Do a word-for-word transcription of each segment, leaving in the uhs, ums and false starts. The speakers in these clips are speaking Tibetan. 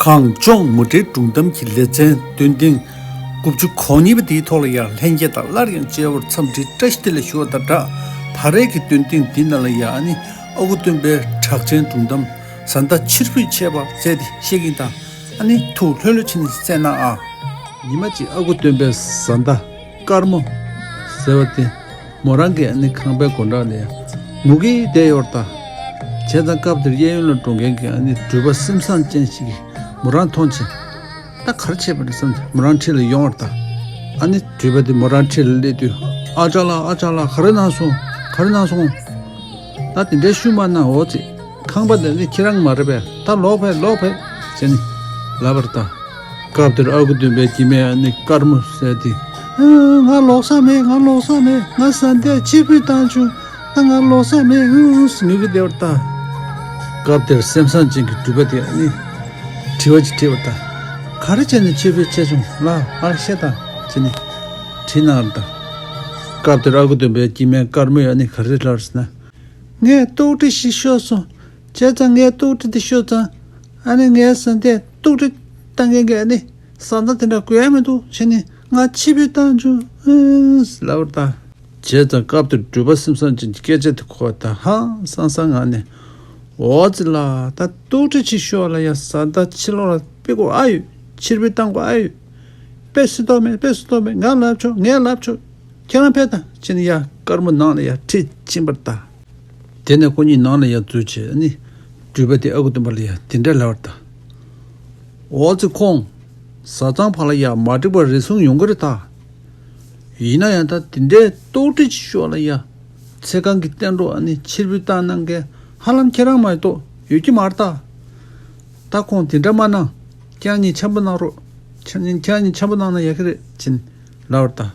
གངས་ལྗོངས་མུ་འབྲེལ་སྒྲུང་གཏམ་གྱི་ལེ་ཚན་འདོན་ཐེངས་དགུ་བཅུ་གོ་གཉིས་པ་དེའི་ཐོག་ལ་ཡང་ལྷན་རྒྱས་དང་སླར་ཡང་མཇལ་བར་འཚམས་འདྲི་བཀྲ་ཤིས་བདེ་ལེགས་ཞུ་བ་དང་སྦྲགས། ད་རེས་ཀྱི་འདོན་ཐེངས་འདི་ནང་ལ་ཡང་ཨ་ནི་ཨ་ཁུ་སྟོན་པའི་གྲགས་ཅན་སྒྲུང་གཏམ་བཟའ་ཟླ་ཕྱིར་འབུད་བྱས་པ་ཟེར་ཏེ་བཤད་ཀྱིན་དང་། ཨ་ནི་ཐུགས་ལྷོད་ལྷོད་བྱས་ནས་གསན་གནང་ཨ། ཉི་མ་གཅིག་ཨ་ཁུ་སྟོན་པའི་བཟའ་ཟླ་དཀར་མོ་ཟེར་བ་དེ། མོ་རང་གི་ཨ་ནི་ཁང་པའི་སྒོ་འགྲམ་ལ་ཡང་ངུ་གིས་བསྡད་ཡོད་རེད་ད། བྱས་ཙང་སྐབས་དེར་གཡས་གཡོན་ལ་འགྲོ་མཁན་གྱི་ཨ་ནི་འགྲུལ་པ་སེམས་བཟང་ཅན་ཞིག་གིས་མོ་རང་མཐོང་བྱས། ད་ག་རེ་བྱས་པ་རེད་བསམ་སྟེ་མོ་རང་འཁྲིས་ལ་ཡོང་བ་རེད་ད། ཨ་ནི་འགྲུལ་པ་དེ་མོ་རང་འཁྲིས་ལ་སླེབས་དུས། ཨ་ཅག་ལགས། ཨ་ཅག་ལགས། ག་རེ་གནང་སོང་། ག་རེ་གནང་སོང་། ད་དེ་འདྲའི་ཤུལ་མ་གནང་འོ་ཙི། ཁང་པ་དེ་ནི་ཁྱེད་རང་མ་རེད་པས། ད་ལོག་ཕེབས། ལོག་ཕེབས་ཟེར་ནས་ལབ་པ་རེད་ད། སྐབས་དེར་ཨ་ཁུ་སྟོན་པའི་སྐྱེ་དམན་ཨ་ནི་དཀར་མོ་ཟེར་དེ། ཨ། ང་ལོག་ས་མེད། ང་ལོག་ས་མེད། ང་བཟའ་ཟླས་ཕྱིར་འབུད་བཏང་བྱུང་། ད་ང་ལོག་ས་མེད། ཨུ་ཨུ་ངུ་གི་བསྡད་པ་རེད་ད། སྐབས་དེར་སེམས་བཟང་ཅན་གྱི་འགྲུལ་པ་དེ་ཨ་ནི་དྲི་བ་ཅིག་དྲིས་པ་རེད་ད། ག་རེ་བྱས་ནས་ཕྱིར་འབུད་བྱས་བྱུང་ལགས། ཨ་ལ་བཤད་དང་ཟེར་ནས་དྲིས་གནང་བ་རེད་ད། སྐབས་དེར་ཨ་ཁུ་སྟོན་པའི་སྐྱེ་དམན་དཀར་མོས་ཨ་ནི་ག་རེ་ལབ་ཟེར་ན། ངས་ལྟོགས་གྲི་ཞིག་ཤོར་སོང་། བྱས་ཙང་ངས་ལྟོགས་གྲི་དེ་ཤོར་ཙང་། ཨ་ནི་ངའི་བཟའ་ཟླས་ལྟོགས་གྲི་བཏང་མཁན་གྱི་ཨ་ནི་བཟའ་ཟླ་དེ་འདྲ་དགོས་ཡ་མི་འདུག་བྱས་ནས་ང་ཕྱིར་འབུད་བཏང་བྱུང་ཨུ་ལབ་པ་རེད་ད། བྱས་ཙང་སྐབས་དེར་འགྲུལ་པ་སེམས་བཟང་ཅན་གྱི་སྐད་ཆ་དེ་གོ་བ་དང་ཧང་སང་སང་ངང་ནས། འོ་ཙི་ལགས། ད་ལྟོགས་གྲི་ཅིག་ཤོར་ལ་ཡ་བཟའ་ཟླ་ཕྱི་ལོགས་ལ་ཕུད་དགོས་ཨ་ཡོད། ཕྱིར་འབུད་བཏང་དགོས་ཨ་ཡོད། དཔེ་སྲིད་དོགས་མེད། དཔེ་སྲིད་དོགས་མེད། ང་ལབ་ཆོག་ངས་ལབ་ཆོག་ཁྱེད་རང་ཕེབས་དང་ཅེས་ནས་ཡ་དཀར་མོ་ནང་ལ་ཡ་ཁྲིད་ཕྱིན་པ་རེད་ད། དེ་ནས་ཁོ་གཉིས་ནང་ལ་ཡ་འཛུལ་བྱས་ནི། འགྲུལ་པ་དེ་ཨ་ཁུ་སྟོན་པ་ལ་ཡ་དེ་འདྲ་ལབ་པ་རེད་ད། འོ་ཙི་ཁོང་། བཟའ་ཚང་བར་ལ་ཡ་མ་འགྲིག་པ་རེ་ཟུང་ཡོང་གི་རེད་ད། ཡིན་ན་ཡང་ད་དེ་འདྲའི་ལྟོགས་གྲི་ཅིག་ཤོར་ལ་ཡ། ཚེ་གང་གི་གཏན་གྲོགས་ཨ་ནི་ཕྱིར་འབུད་བཏང་གནང་མཁན་ཧ་ལམ་ཁྱེད་རང་མ་གཏོགས་ཡོད་ཀྱི་མ་རེད་ད། ད་ཁོང་དེ་འདྲ་མ་གནང་། ཁྱེད་རང་གཉིས་འཆམ་པོ་གནང་རོགས། ཁྱེད་ཁྱེད་རང་གཉིས་འཆམ་པོ་གནང་ན་ཡག་གི་རེད་ཅེས་ལབ་པ་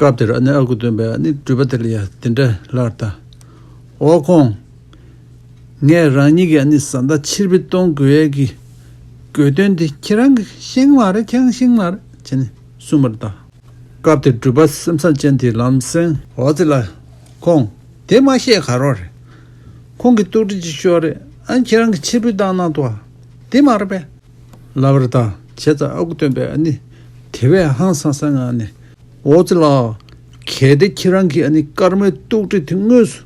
རེད་ད། སྐབས་དེར་ཨ་ནི་ཨ་ཁུ་སྟོན་པས་ཨ་ནི་འགྲུལ་པ་དེ་ལ་ཡ་དེ་འདྲ་ལབ་པ་རེད་ད། འོ་ཁོང་། ངས་རང་ཉིད་ཀྱི་ཨ་ནི་བཟའ་ཟླ་ཕྱིར་འབུད་གཏོང་དགོས་ཡས་ཀྱི་དགོས་དོན་དེ་ཁྱེད་རང་གིས་ཤེས་ཀྱི་མ་རེད། ཁྱེད་རང་ཤེས་ཀྱི་མ་རེད་ཅེས་ནས་གསུངས་པ་རེད་ད། སྐབས་དེར་འགྲུལ་པ་སེམས་བཟང་ཅན་དེས་ལམ་སེང་འོ་ཙི་ལགས། ཁོང་། དེ་མ་བཤད་ག་རོགས་རེད། ཁོང་གིས་ལྟོགས་གྲི་ཅིག་ཤོར་རེད། ཨ་ནི་ཁྱེད་རང་གིས་ཕྱིར་འབུད་བཏང་གནང་འདུག་ཨ། དེ་མ་རེད་པས། ལབ་པ་རེད་ད། བྱས་ཙང་ཨ་ཁུ་སྟོན་པས་ཨ་ནི་དེ་བས་ཧང་སང་སང་ངང་ནས། འོ་ཙི་ལགས། གལ་ཏེ་ཁྱེད་རང་གིས་ཨ་ནི་དཀར་མོའི་ལྟོགས་གྲི་དེ་དངོས་སུ་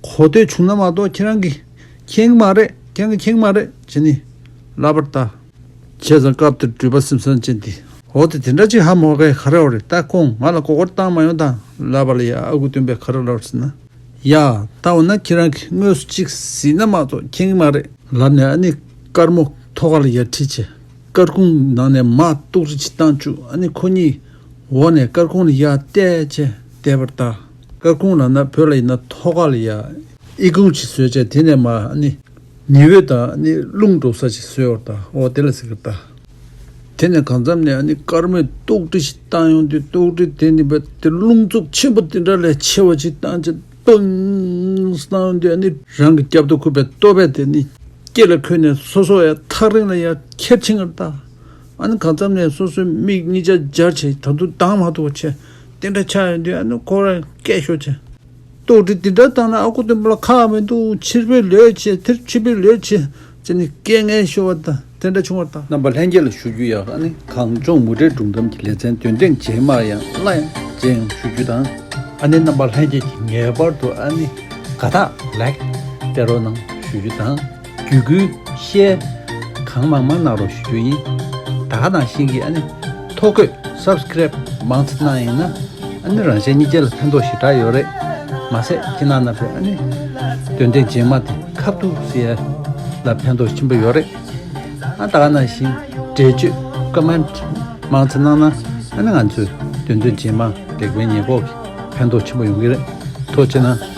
གོ་ཐོས་བྱུང་ན་མ་གཏོགས་ཁྱེད་རང་གིས་མཁྱེན་གྱི་མ་རེད། ཁྱེད་རང་གིས་མཁྱེན་གྱི་མ་རེད་ཅེས་ནི་ལབ་པ་རེད་ད། བྱས་ཙང་སྐབས་དེར་འགྲུལ་པ་སེམས་བཟང་ཅན་དེས། འོ་དེ་དེ་འདྲ་ཅིག་ཧ་མ་གོ་ག་རེ་འོ་རེད། ད་ཁོང་ང་ལ་མགོ་སྐོར་བཏང་མ་ཡོང་དང་ལབ་པ་ལ་ཡ་ཨ་ཁུ་སྟོན་པས་ག་རེ་ལབ་ཟེར་ན། ཡ། ད་འོ་ན་ཁྱེད་རང་གིས་དངོས་སུ་ཅིག་གཟིགས་ན་མ་གཏོགས་མཁྱེན་གྱི་མ་རེད་ལབ་ནས་ཨ་ནི་དཀར་མོ་ཐོག་ཁ་ལ་ཡར་ཁྲིད་བྱས། སྐར་ཁུང་ནང་ནས་མར་ལྟོགས་གྲི་ཅིག་བཏང་བཅུག་ཨ་ནི་ཁོ་གཉིས་འོག་ནས་སྐར་ཁུང་ལ་ཡར་བལྟས་བྱས་བསྡད་པ་རེད་ད། སྐར་ཁུང་ལབ་ན་བོད་ལ་ཡིན་ན་ཐོག་ཁ་ལ་ཡ། ཨི་ཁུང་ཅིག་བཟོས་བྱས་དེ་ནས་མར་ཨ་ནི་ཉི་འོད་དང་ཨ་ནི་རླུང་འགྲོ་ས་ཅིག་བཟོས་པ་རེད་ད། འོ་དེ་ལ་ཟེར་གི་རེད་ད། དེ་ནས་གང་འཚམ་ནས་ཨ་ནི་དཀར་མོས་ལྟོགས་གྲི་ཞིག་བཏང་ཡོང་དུས་ལྟོགས་གྲི་དེ་ནི་བས་དེ་རླུང་འཚུབ་ཆེན་པོ་དེ་འདྲ་ལས་ཆེ་བ་ཅིག་བཏང་བྱས་པང་བཏང་ཡོང་དུས་ཨ་ནི་རང་གི་རྒྱབ་ཏུ་འཁུར་བའི་ལྟོ་ཕད་དེ་ནི་སྐེ་ལ་འཁོད་ནས་སོ་སོ་ཡ་ཐག་རིང་ལ་ཡ་ཁྱེར་ཕྱིན་གི་རེད་ད། ཨ་ནི་གང་འཚམ་ནས་སོ་སོའི་མིག་གཉིས་ཆ་སྦྱར་བྱས་ད་དུང་ལྡང་མ་ཐུབ་པ་བྱས་དེ་འདྲ་ཆགས་ཡོང་དུས་ཨ་ནི་ཁོ་རང་སྐད་ཤོར་བྱས། ལྟོགས་གྲི་འདི་འདྲ་བཏང་ན་ཨ་ཁུ་སྟོན་པ་ལ་ཁག་མི་འདུག་ཕྱིར་འབུད་ལོས་བྱེད། དེར་ཕྱིར་འབུད་ལོས་བྱེད་ཅེས་ནི་སྐད་ངན་ཤོར་བ་དང་དེ་འདྲ་བྱུང་བ་དང་། རྣམ་པ་ལྷན་རྒྱས་ལ་ཞུ་རྒྱུ་ཡག་ཨ་ནི་གངས་ལྗོངས་མུ་འབྲེལ་སྒྲུང་གཏམ་གྱི་ལེ་ཚན་འདོན་ཐེངས་རྗེས་མར་ཡང་སླར་ཡང་མཇལ་ཡོང་ཞུ་རྒྱུ་དང་། ཨ་ནི་རྣམ་པ་ལྷན་རྒྱས་ཀྱིས་ངེས་པར་དུ་ཨ་ནི་དགའ་རྟགས་ལའིཀ་སྟེར་རོགས་གནང་ཞུ་རྒྱུ་དང་། བརྒྱུད་སྐུལ་ཤེར་གང་མང་མང་གནང་རོགས་ཞུ་རྒྱུ་ཡིན། ད་ག་ནང་བཞིན་གྱི་ཨ་ནི་ཐོ་འགོད་སབ་སི་ཀེ་རེབ་མང་ཙམ་གནང་ཡིན་ན་ཨ་ནི་རང་གཞན་གཉིས་ཆ་ལ་ཕན་ཐོགས་ཞེ་དྲག་ཡོད་རེད། མ་ཟད་ཁྱེད་རྣམ་པས་ཨ་ནི་འདོན་ཐེངས་རྗེས་མ་དེ་ཁ་ཐུག་ཟེར་ཡ་ལ་ཕན་ཐོགས་ཆེན་པོ་ཡོད་རེད། ཨ་ད་ག་ནང་བཞིན་འགྲེལ་བརྗོད་ཀོ་མེན་ཊི་མང་ཙམ་གནང་ན་ཨ་ནི་ང་ཚོས་འདོན་ཐེངས་རྗེས་མ་ལེགས་སྤེལ་ཉེས་འགོག་གི་ཕན་ཐོགས་ཆེན་པོ་ཡོང་གི་རེད། ཐུགས་རྗེ་གནང་།